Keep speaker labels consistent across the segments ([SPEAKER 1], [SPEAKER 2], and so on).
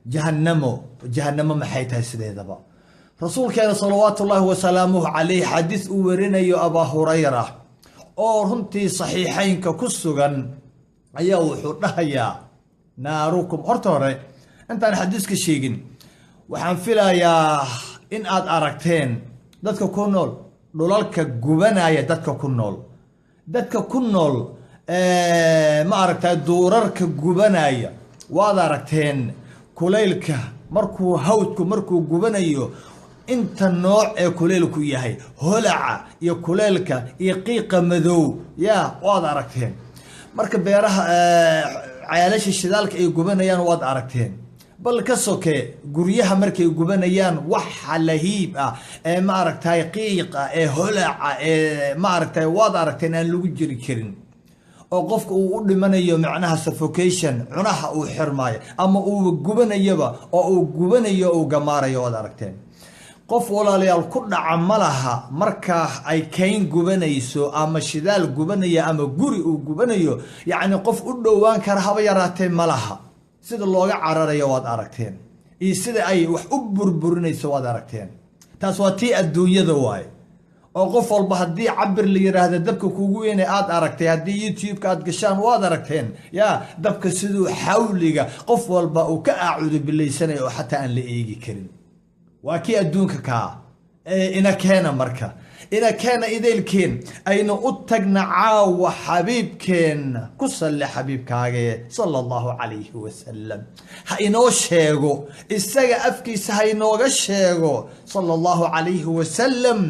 [SPEAKER 1] Jahannamo, jahannamo maxay tahay sideedaba? Rasuulkeena salawaatu ullaahi wasalaamuhu calayh, xadiis uu warinayo Abaa Hurayra oo runtii saxiixeynka ku sugan ayaa wuxuu dhahayaa naarukum. Horta hore intaan xadiiska sheegin, waxaan filayaa in aad aragteen dadka ku nool dhulalka gubanaya, dadka ku nool ma aragtay duurarka gubanaya. Waad aragteen kulaylka markuu hawdku markuu gubanayo, inta nooc ee kuleylku yahay, holaca iyo kuleylka iyo qiiqa madow ya waad aragteen. Marka beeraha, ceelasha shidaalka ay gubanayaan waad aragteen. Bal ka soke guryaha markay gubanayaan, waxa lahiib ah ee ma aragtay qiiqa ee holaca ee ma aragtay waad aragteen, aan lagu jiri karin oo qofka uu u dhimanayo, macnaha suffocation, cunaha uu xirmaayo ama uu gubanayaba oo uu gubanayo, uu gamaarayo, waad aragteen. Qof, walaalayaal, ku dhaca ma laha markaa ay kayn gubanayso ama shidaal gubanaya ama guri uu gubanayo, yacni qof u dhowaan kara haba yaraatee ma laha. Sida looga cararayo waad aragteen iyo sida ay wax u burburinayso waad aragteen. Taas waa tii adduunyada waaye, oo qof walba haddii cabir la yiraahdo dabka kugu weyne aad aragtay. Haddii YouTube-ka aad gashaan waad aragteen ya dabka siduu xawliga qof walba uu ka aacudu bilaysanayo oo xataa aan la eegi karin. Waa kii adduunka kaa. Ina keena marka, ina keena ideylkeen aynu u tagna caawa xabiibkeen. Ku salli xabiibkaage sala Allahu calayhi wasalam, ha inoo sheego, isaga afkiisa ha inooga sheego sala Allahu calayhi wasalam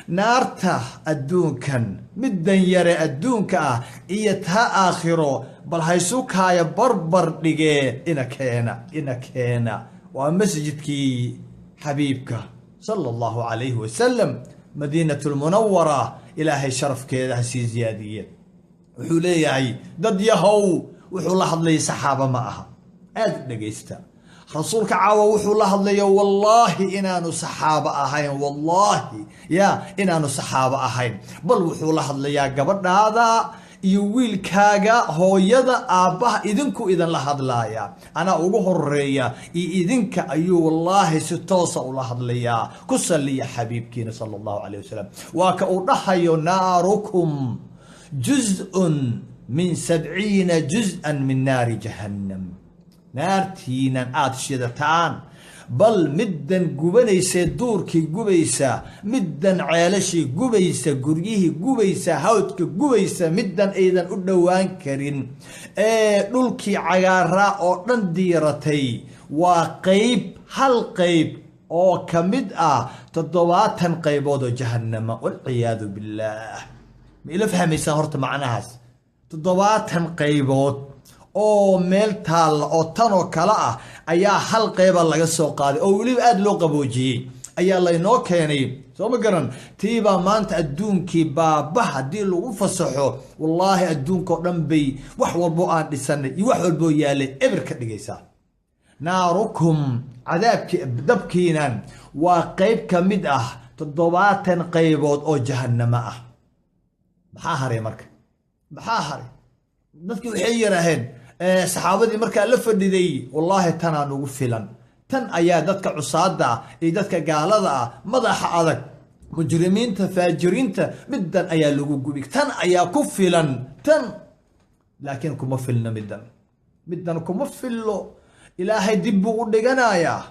[SPEAKER 1] naarta adduunkan, middan yare adduunka ah iyo taa aakhiro, bal haysu kaaya barbar dhigee. Ina keena, ina keena. Waa masjidkii xabiibka sala Allahu calayhi wasalam, Madiinat Lmunawara, Ilaahay sharafkeeda ha sii ziyaadiye. Wuxuu leeyahay: dad yahow. Wuxuu la hadlayay saxaaba ma aha, aada u dhegaysta. Rasuulka caawa wuxuu la hadlaya, wallaahi inaanu saxaabo ahayn, wallaahi ya inaanu saxaabo ahayn. Bal wuxuu la hadlayaa gabadhaada iyo wiilkaaga, hooyada, aabbaha, idinku idinla hadlaaya, anaa ugu horeeya iyo idinka ayuu wallaahi si toosa ula hadlayaa. Ku saliya xabiibkiina sala Allahu calayh wasalam. Waa ka uu dhahayo: naarukum juz'un min 70 juz'an min naari jahannam. Naartiinan aada shidataan, bal middan gubanaysee duurkii gubaysa, middan ceelashii gubaysa, guryihii gubaysa, hawdka gubaysa, middan aydan u dhowaan karin ee dhulkii cagaaraa oo dhan diiratay, waa qeyb, hal qeyb oo ka mid ah 70 qaybood oo jahannama, walciyaadu billaah. Ma ila fahmaysaan horta macnahaas? 70 qaybood oo meel taalla oo tan oo kale ah ayaa hal qeyba laga soo qaaday oo weliba aada loo qaboojiyey ayaa laynoo keenay, soo ma garan? Tiibaa maanta adduunkii baaba haddii lagu fasaxo, wallaahi adduunka oo dhan bay wax walbo aan dhisanay iyo wax walboo yaalay eber ka dhigaysaa. Naarukum, cadaabki dabkiinan, waa qeyb ka mid ah 70 qaybood oo jahannamo ah. Maxaa haray marka? Maxaa haray? Dadkii waxay yidhaaheen, saxaabadii markaa la fadhiday: wallaahi tanaa nugu filan, tan ayaa dadka cusaada ah iyo dadka gaalada ah, madaxa adag, mujrimiinta, faajiriinta, middan ayaa lagu gubi, tan ayaa ku filan tan. Laakiin kuma filno middan, middan kuma fillo. Ilaahay dib buu u dhiganayaa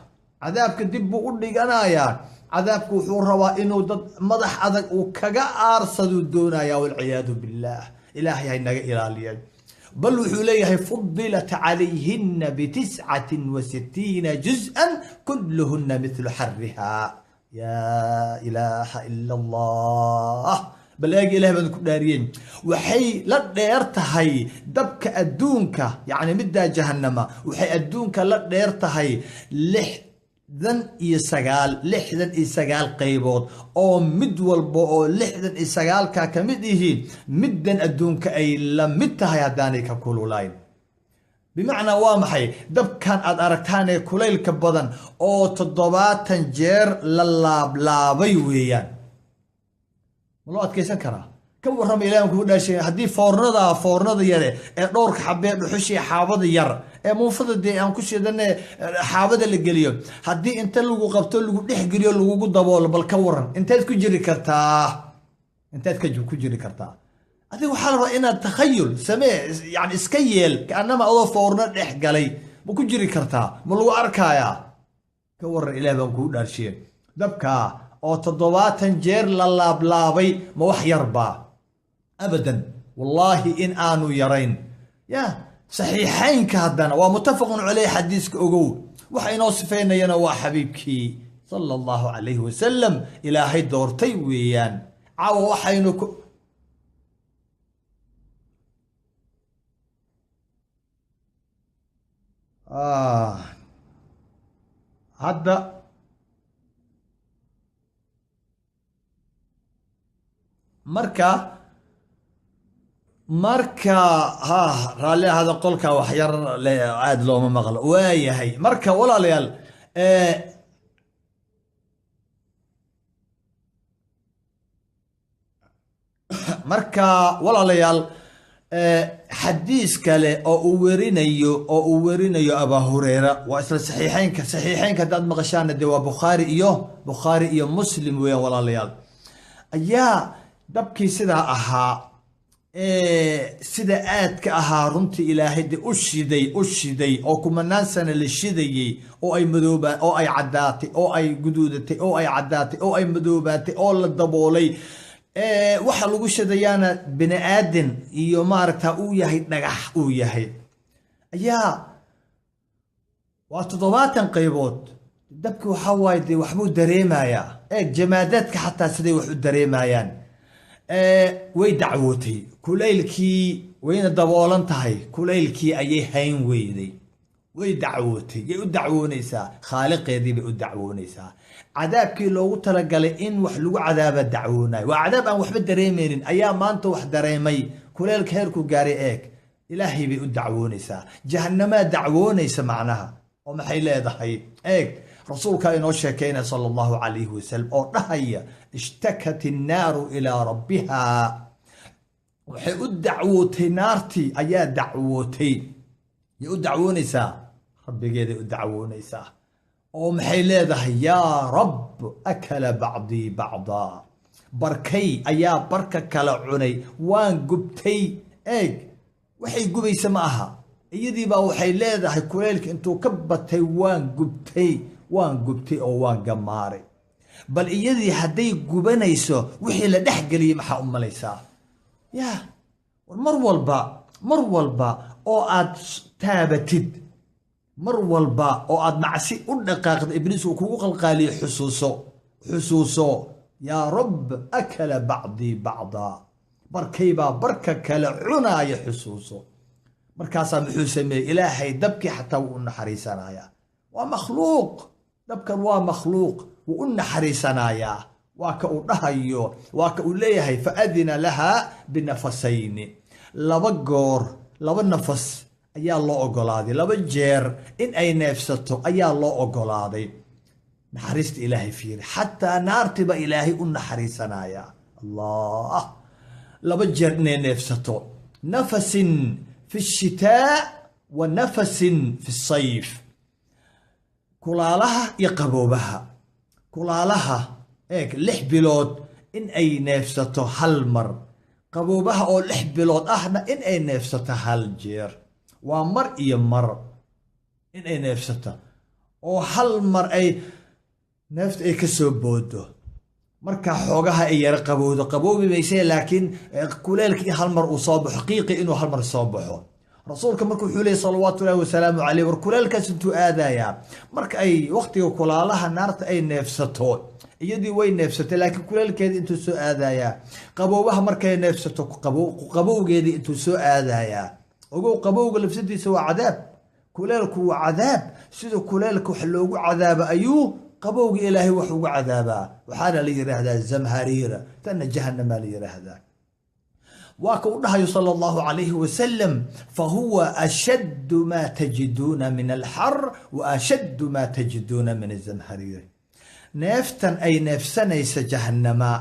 [SPEAKER 1] cadaabka, dib buu u dhiganayaa cadaabku. Wuxuu rabaa inuu dad madax adag uu kaga aarsaduu doonayaa, walciyaadu billaah. Ilaahay haynaga ilaaliyay. Bal wuxuu leeyahay: fudilat calayhina bi69 juz'an kulluhuna mithlu xariha. Yaa ilaaha ila Allah! Bal eeg, Ilahay baan ku dhaariyeen, waxay la dheer tahay dabka adduunka, yacni middaa jahannama waxay adduunka la dheer tahay 69, 69 qaybood oo mid walba oo 69-ka ka mid yihiin middan adduunka ay la mid tahay haddaanay ka kululayn. Bimacnaa waa maxay? Dabkan aad aragtaan ee kulaylka badan oo 70 jeer la laablaabay weeyaan. Ma loo adkaysan karaa? Ka warrama, ilaahan kugu dhaashay, haddii foornada yare ee dhowrka xabee dhuxushii xaabada yar ee muufada dee aan ku shidane xaabada la geliyo, haddii inta lagu qabto lagu dhex geliyo lagugu daboolo, bal ka waran, inteed ku jiri kartaa? Inteed ku jiri kartaa? Adiga waxaa la rabaa inaad takhayul samee, yani iska yeel kaanama adoo foorno dhex galay. Ma ku jiri kartaa? Ma lagu arkayaa? Ka waran, ilaah baan kugu dhaarshiye, dabkaa oo 70 jeer la laablaabay ma wax yarbaa? Abadan, wallaahi in aanu yarayn. Ya saxiixaynka haddana waa muttafaqun caleyh xadiiska. Ogow, waxa inoo sifeynayana waa xabiibkii sala allahu calayhi wasalam ilaahay doortay weeyaan. Caawa waxaynu ku hadda marka ha raalli ahada, qolka wax yar aada looma maqlo. Waayahay, marka walaalayaal, marka walaalayaal, xadiis kale oo uu werinayo Abaa Hureyra waa isla saxiixeynka. Saxiixeynka haddaad maqashaana dee waa Bukhaari iyo Muslim weeyaan. Walaalayaal, ayaa dabkii sidaa ahaa, sida aadka ahaa runtii ilaahay de u shiday oo kumanaan sana la shidayey, oo ay madooba oo ay caddaatay oo ay guduudatay oo ay caddaatay oo ay madoobaatay oo la daboolay, waxa lagu shidayaana bini aadan iyo maaragta uu yahay dhagax uu yahay, ayaa waa 70 qaybood. Dabki waxaa waaye dee waxbuu dareemayaa. Eeg, jamaadaadka xataa siday wax u dareemayaan. Way dacwootay kulaylkii, wayna daboolan tahay, kulaylkii ayay hayn weyday, way dacwootay. Yay u dacwoonaysaa? Khaaliqeedii bay u dacwoonaysaa. Cadaabkii loogu talagalay in wax lagu cadaaba dacwoonayo, waa cadaab aan waxba dareemeynin ayaa maanta wax dareemay. Kuleylka heerku gaaray eeg. Ilaahay bay u dacwoonaysaa, jahanamaa dacwoonaysa macnaha. Oo maxay leedahay? Eeg, rasuulkaa inoo sheekeynaya sala allahu calayhi wasalam oo dhahaya: ishtakat innaaru ilaa rabbiha. Waxay u dacwootay, naartii ayaa dacwootay. Yay u dacwoonaysaa? Rabbigeeday u dacwoonaysaa. Oo maxay leedahay? Yaa rab, akala bacdii bacdaa, barkay ayaa barka kala cunay, waan gubtay. Eeg, waxay gubaysa ma aha, iyadii baa waxay leedahay kuleylka intuu ka batay waan gubtay, waan gubtay oo waan gamaaray. Bal iyadii hadday gubanayso, wixii la dhex geliyey maxaa u malaysaa? Ya war, mar walba oo aad taabatid, mar walba oo aad macsi u dhaqaaqda, ibliis uu kugu qalqaaliyo, xusuuso, xusuuso: yaa rab, akala bacdii bacdaa, barkaybaa barka kale cunaaya. Xusuuso. Markaasaa muxuu sameeyey ilaahay? Dabkii xataa wuu u naxariisanayaa. Waa makhluuq dabkan, waa makhluuq, wuu u naxariisanayaa. Waa ka uu dhahayo, waa ka uu leeyahay: faadina laha binafasayni. Laba goor, laba nafas ayaa loo ogolaaday, laba jeer in ay neefsato ayaa loo ogolaaday. Naxariista ilaahay fiiri, xataa naartiba ilaahay u naxariisanaya. Allah, laba jeer inay neefsato: nafasin fi shitaa wa nafasin fi sayf. Kulaalaha iyo qaboobaha. Kulaalaha eeg, 6 bilood in ay neefsato hal mar, qaboobaha oo 6 bilood ahna in ay neefsato hal jeer. Waa mar iyo mar in ay neefsato, oo hal mar ay neefta ay ka soo boodo. Marka xoogaha ay yara qabowdo, qaboobi mayse, laakiin kuleelkii hal mar uu soo baxo, qiiqi inuu hal mar soo baxo. Rasuulka marka wuxuu leeyay salawaatu llahi wasalaamu caleyh: war kuleelkaas intuu aadayaa marka ay waqtiga kulaalaha naarta ay neefsato? Iyadii way neefsatay, laakiin kuleelkeedii intuu soo aadayaa? Qaboobaha markay neefsato, qabowgeedii intuu soo aadayaa? Ogow, qabowga lafsadiisa waa cadaab, kuleelku waa cadaab. Sida kuleelka wax loogu cadaabo ayuu qabowga ilaahay wax ugu cadaabaa. Waxaana la yidhaahdaa zamhariira, tanna jahanamaa la yidhaahdaa. Waa ka u dhahayo sala allahu calayhi wasalam: fahuwa ashaddu maa tajiduuna min alxar wa ashaddu maa tajiduuna min azamhariir. Neeftan ay neefsanaysa jahannama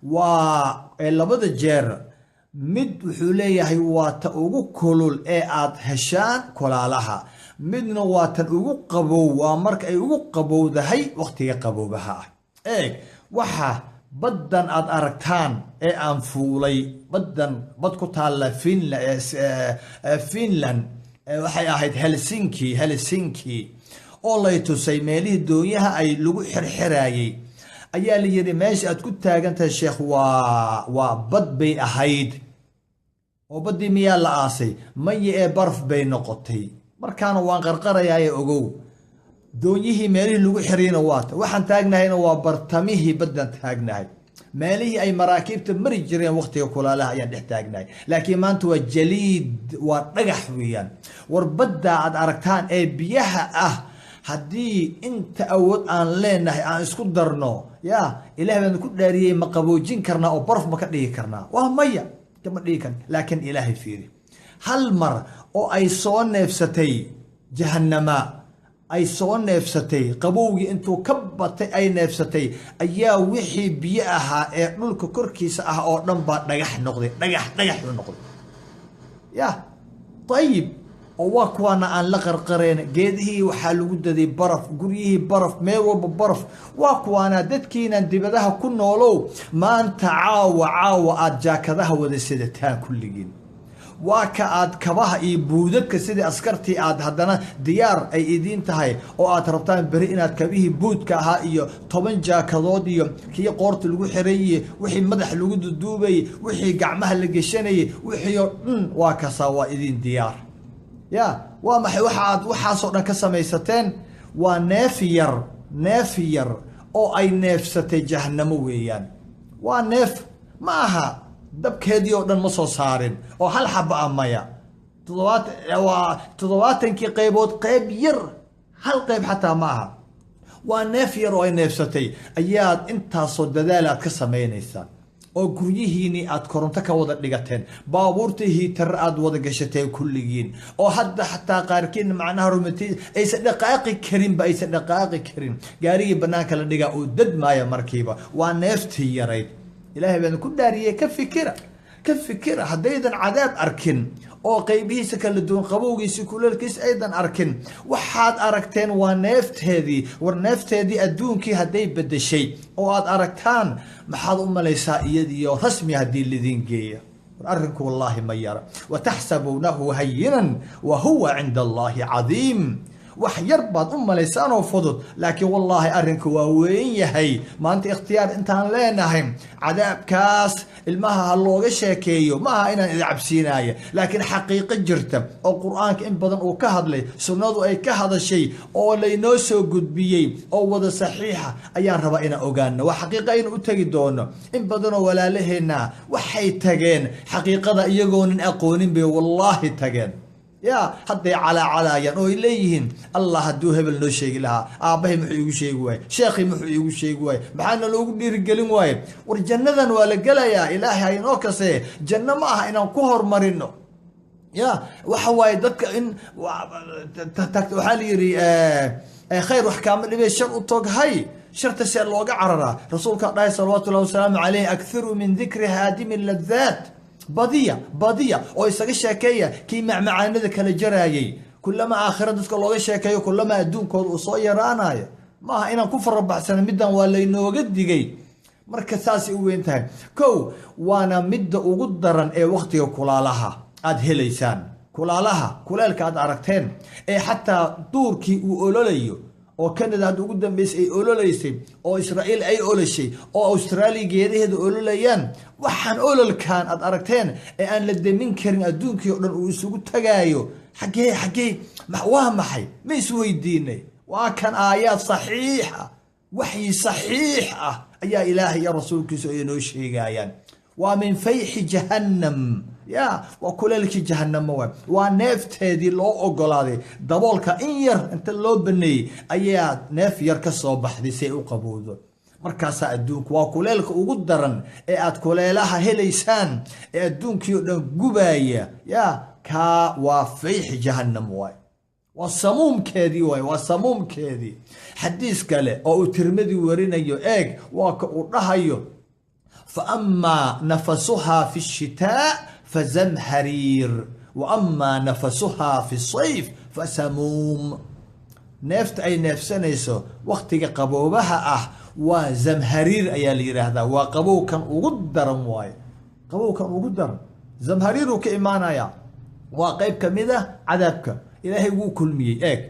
[SPEAKER 1] waa ee labada jeer mid wuxuu leeyahay waa ta ugu kulul ee aad heshaan kulaalaha, midna waa tan ugu qabow, waa marka ay ugu qabowdahay waqtiga qaboobaha ah. Eeg, waxa baddan aad aragtaan ee aan fuulay, baddan bad ku taalla Finland, waxay ahayd Helsinki, oo lay tusay meelihii doonyaha ay lagu xirxiraayey. Ayaa la yidhi meesha aad ku taagan tahay, sheekh, waa bad bay ahayd. Oo baddii miyaa la aasay? Maya, ee baraf bay noqotay. Markaana waan qarqarayaaye ogow. Doonyihii meelihii lagu xirayna waata. Waxaan taagnahayna waa bartamihii baddan taagnahay, meelihii ay maraakiibta mari jireen waqtiga kulaalaha ayaan dhex taagnahay, laakiin maanta waa jaliid, waa dhagax weeyaan. War badda aad aragtaan ee biyaha ah, haddii inta awood aan leenahay aan isku darno, yaa Ilaah baan ku dhaariyey, ma qaboojin karnaa oo baraf ma ka dhigi karnaa? Waa maya, kama dhigi karna. Laakiin Ilaahay fiiri, hal mar oo ay soo neefsatay jahannama, ay soo neefsatay qabowgii intuu ka batay ay neefsatay, ayaa wixii biyo ahaa ee dhulka korkiisa ah oo dhan baa dhagax noqday, dhagax dhagax u noqday. Ya ayib, oo waa kuwaana aan la qarqareen. Geedihii waxaa lagu daday baraf, guryihii baraf, meel walba baraf. Waa kuwaana dadkiinan dibadaha ku noolow, maanta caawa caawa aad jaakadaha wada sidataan kulligiin. Waa ka aad kabaha iyo buudadka sidii askartii aad haddana diyaar ay idiin tahay, oo aad rabtaan beri inaad kabihii buudka ahaa iyo 10 jaakadood iyo kii qoorta lagu xirayey, wixii madax lagu duduubayey, wixii gacmaha la geshanayey, wixii oo dhan waa kasaa, waa idiin diyaar. Ya waa maxay waxa aad waxaasoo dhan ka samaysateen? Waa neef yar, neef yar oo ay neefsatay jahanamo weeyaan. Waa neef, ma aha dabkeedii oo dhan ma soo saarin oo hal xaba ah, maya. Waa 70kii qaybood qayb yar, hal qayb xataa ma aha. Waa neef yar oo ay neefsatay ayaad intaasoo dadaal aad ka samaynaysaan, oo guryihiinii aad koronto ka wada dhigateen, baabuurtii heater aad wada gashateen kulligiin, oo hadda xataa qaarkiin macnaha rumati aysan dhaqaaqi karinba, aysan dhaqaaqi karin. Gaarigii banaanka la dhigaa uu dadmaaya markiiba. Waa neeftii yarayd. Ilaahay baan ku dhaariyey, ka fikira, ka fikira. Haddaydan cadaab arkin oo qaybihiisa kala duwan, qabowgiisa, kuleelkiisa aydan arkin, waxaad aragteen waa neefteedii. War neefteedii adduunkii hadday bedeshay oo aad aragtaan, maxaad u malaysaa iyadiyo rasmi haddii lidiin geeya? War arrinku wallaahi ma yara. Wataxsabuunahu hayinan wa huwa cinda Allahi cadiim. Wax yar baad u malaysaanoo fudud, laakiin wallaahi arrinku waa weyn yahay. Maanta ikhtiyaar intaan leenahay, cadaabkaas ilmaha ha looga sheekeeyo. Ma aha inaan idin cabsiinaya, laakiin xaqiiqo jirta oo Qur-aanka in badan uu ka hadlay, sunnadu ay ka hadashay, oo laynoo soo gudbiyey oo wada saxiixa ayaan rabaa inaan ogaano. Waa xaqiiqa aynu u tegi doono. In badanoo walaalaheenna waxay tageen xaqiiqada iyagoonan aqoonin bay wallaahi tageen. Ya hadday calaacalaayaan oo ay leeyihiin, "Allah, hadduu hebel noo sheegi lahaa, aabbahay muxuu iigu sheegi waaye, sheekhii muxuu iigu sheegi waaye, maxaana loogu dhiirigelin waaye?" War jannadan waa la gelayaa, Ilaahay ha inoo kasee. Janno ma aha inaan ku hormarino. Ya waxa waaye dadka in waxaa la yidhi, khayr wax kaama dhibee, shar u toghay. Sharta see looga cararaa? Rasuulkaa dhahay salawaatu llahi wasalaamu caleyh: "Akthiru min dikri haadimi ladaat." Badiya, badiya oo isaga sheekeeya kii macmacaanada kala jaraayay. Kulama aakhira dadka looga sheekeeyo, kulama adduunkooda uu soo yaraanayo. Maaha inaan ku farabaxsana middan, waa laynooga digay. Marka saasay u weyn tahay. Kow, waana midda ugu daran ee waqtiga kulaalaha aad helaysaan. Kulaalaha, kuleelka aad aragteen ee xataa duurkii uu ololayo, oo Canada hadda ugu dambeysay ay ololeysay, oo Israa'iil ay oloshay, oo Australia geedaheeda ololayaan, waxaan ololkan aad aragteen ee aan la demin karin, adduunkii oo dhan uu isugu tagaayo, xaggee xaggee waa maxay? Ma isweydiinay? Waa kan aayaad saxiixa, waxyi saxiix ah ayaa Ilaahay iyo rasuulkiisu ay inoo sheegayaan. Waa min fayxi jahannam. Ya waa kuleelkii jahanamo waay. Waa neefteedii loo ogolaaday daboolka in yar inta loo baneeyey ayaa neef yar ka soo baxday si ay u qabowdo. Markaasaa adduunku waa kuleelka ugu daran ee aad kuleelaha helaysaan ee adduunkii oo dhan gubaaya. Ya kaa waa fayxi jahannam waay, waa samuumkeedii waay, waa samuumkeedii. Xadiis kale oo uu Tirmidi warinayo, eeg, waa ka uu dhahayo: Fa amaa nafasuhaa fi shitaa fazamhariir, wa amaa nafasuhaa fi sayf fasamuum. Neefta ay neefsanayso waktiga qaboobaha ah waa zamhariir ayaa la yidhaahdaa, waa qabowkan ugu daran waaye, qabowkan ugu daran zamhariiruu ka imaanaya. Waa qeyb kamid ah cadaabka Ilaahay wuu kulmiyey. Eeg,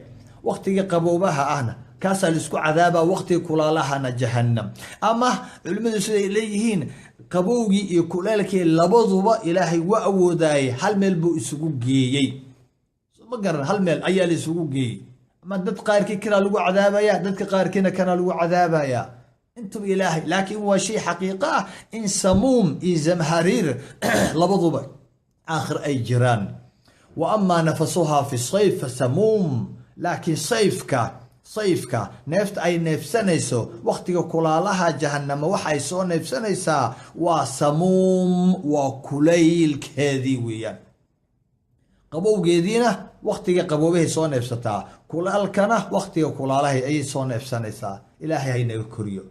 [SPEAKER 1] waktiga qaboobaha ahna kaasaa laisku cadaabaa, waktiga kulaalahana jahannam. Ama culimmadu siday leeyihiin, qabowgii iyo kuleelkii labaduba Ilaahay waa awoodaayey, hal meel buu isugu geeyey. Ma garan, hal meel ayaa la isugu geeyey. Ama dad qaarkii kanaa lagu cadaabaya, dadka qaarkiina kanaa lagu cadaabaya, intuba Ilaahay. Laakiin waa shay xaqiiqo ah in samuum iyo zamhariir labaduba aakhir ay jiraan. Wa amaa nafasuhaa fi sayf fasamuum, laakiin sayfka neefta ay neefsanayso waktiga kulaalaha jahanamo waxay soo neefsanaysaa waa samuum, waa kulaylkeedii weeyaan. Qabowgeediina waktiga qaboobahay soo neefsataa, kulaalkana waktiga kulaalahay ayay soo neefsanaysaa. Ilaahay haynaga koriyo.